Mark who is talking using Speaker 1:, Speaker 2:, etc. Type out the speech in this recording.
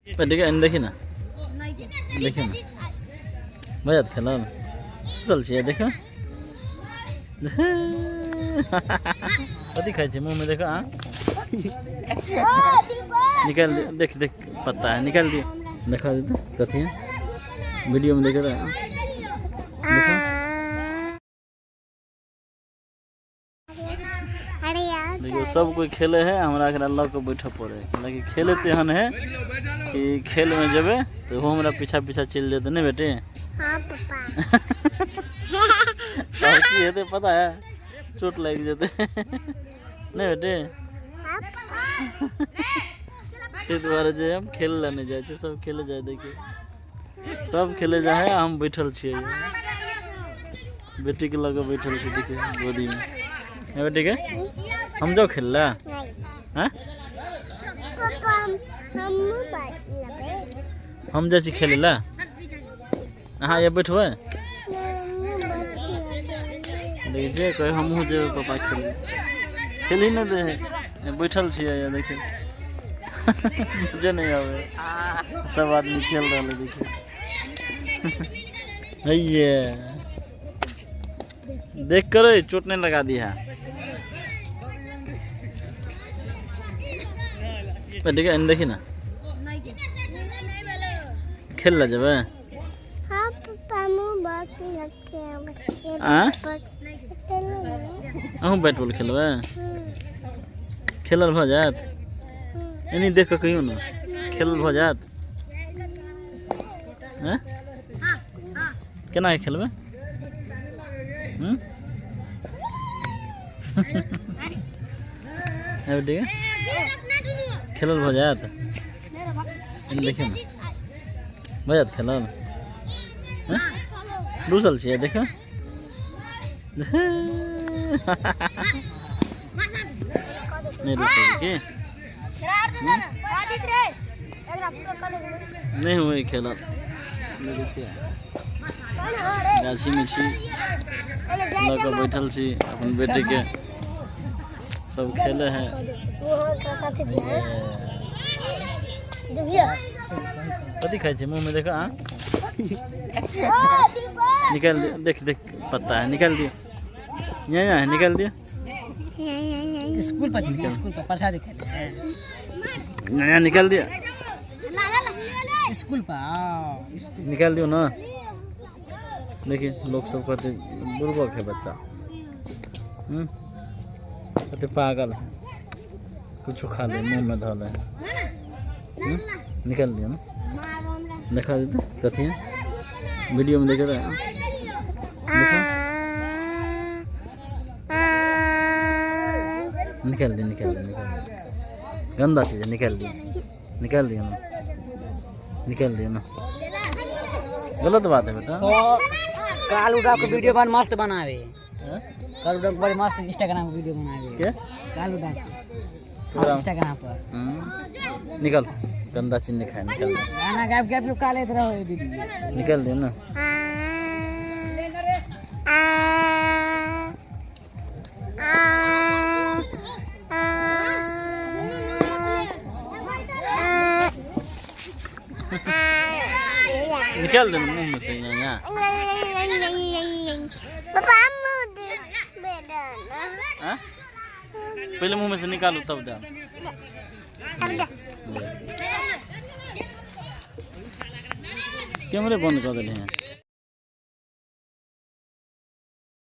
Speaker 1: ठीक है, देखी ना, देखी ना मजा खेलल चल छियै। देखो कथी खाइ छै मुँह में, देखो। हाँ निकाल दे, देख देख पत्ता है, निकाल दिए, देखा दे तो कथी है वीडियो में देखे तो देखो। देखियो सब कोई खेले है, हमरा एकरा लऽ के बैठऽ पड़े है। लेकिन खेले तेहन है कि खेल में जेबे तो वो हमरा पीछा पीछा चलि जेतै। नहीं बेटे?
Speaker 2: हाँ पापा।
Speaker 1: और की हेतै पता है? चोट लागि जेतै। नहीं बेटे?
Speaker 2: हाँ पापा।
Speaker 1: ताहि दुआरे जे हम खेल लए नहि जाइ छियै, सब खेले जाइ। देखियौ सब खेले जाइ है, हम बैठल छियै, बेटी के लऽ के बैठल छी। देखियौ गोदी में है बेटी के। हम जाओ खेल ला? हाँ
Speaker 2: पापा, हम
Speaker 1: हम जाइ छी खेले ला, अहाँ ये बैठबै। देखिए जे कहे हमहूँ जेबै पापा खेले, खेल ही नहि दे है, बैठल छियै। देखियौ मुझे नहीं आवे, सब आदमी खेल रहा है। देखिए ये देख कर चोट नहीं लगा दिया। ठीक है, देखी ना खेल ला जेबै।
Speaker 2: हाँ पापा,
Speaker 1: अहूँ बैट बॉल खेलबै? खेलल भऽ जायत? एनी देख कऽ कहियौ ने, खेलल भऽ जायत? हैं केना के खेलबै? बेटी खेलल भऽ जायत? देखियौ ने भऽ जायत खेलल? रुसल छियै? देखियौ नहीं रुसल की नहीं हुए खेलल। देखै छियै गाछीमे छी, लऽ कऽ बैठल छी अपन बेटीके, सब खेले है। कथी खाइ छै मुँह में, देखो। हाँ निकाल दे, देख देख पत्ता है, निकाल दिए, यहाँ यहाँ है, निकाल दिए।
Speaker 3: स्कूल पर, स्कूल पर प्रसाद खेले,
Speaker 1: यहाँ निकाल दिया,
Speaker 3: स्कूल पर
Speaker 1: निकाल दियो ना। देखिए लोग सब कहते बुड़बक है बच्चा, कहते पागल है, कुछ खा ले मुँह में धऽ ले। निकाल दियो ना, देखा दे तो कथी है वीडियो में देखे तो देखा। निकाल दियो, निकाल दियो, निकाल दियो, गंदा चीज है, निकाल दियो, निकाल दियो ना, निकाल दियो ना, गलत बात है बेटा।
Speaker 3: काल उड़ा के वीडियो बन मस्त बनावे, काल उड़ा के बड़ी मस्त इंस्टाग्राम पर वीडियो बनावे।
Speaker 1: के
Speaker 3: काल उड़ा के इंस्टाग्राम पर।
Speaker 1: निकाल, गंदा चीज नहीं खाए, निकाल।
Speaker 3: गाना गायब गायब के काले रहो वीडियो,
Speaker 1: निकाल दियो ना। निकाल दे मुंह में से यहाँ।
Speaker 2: पापा
Speaker 1: पहले मुंह में से निकालो तब दे। कैमरे बंद कर दिले हैं।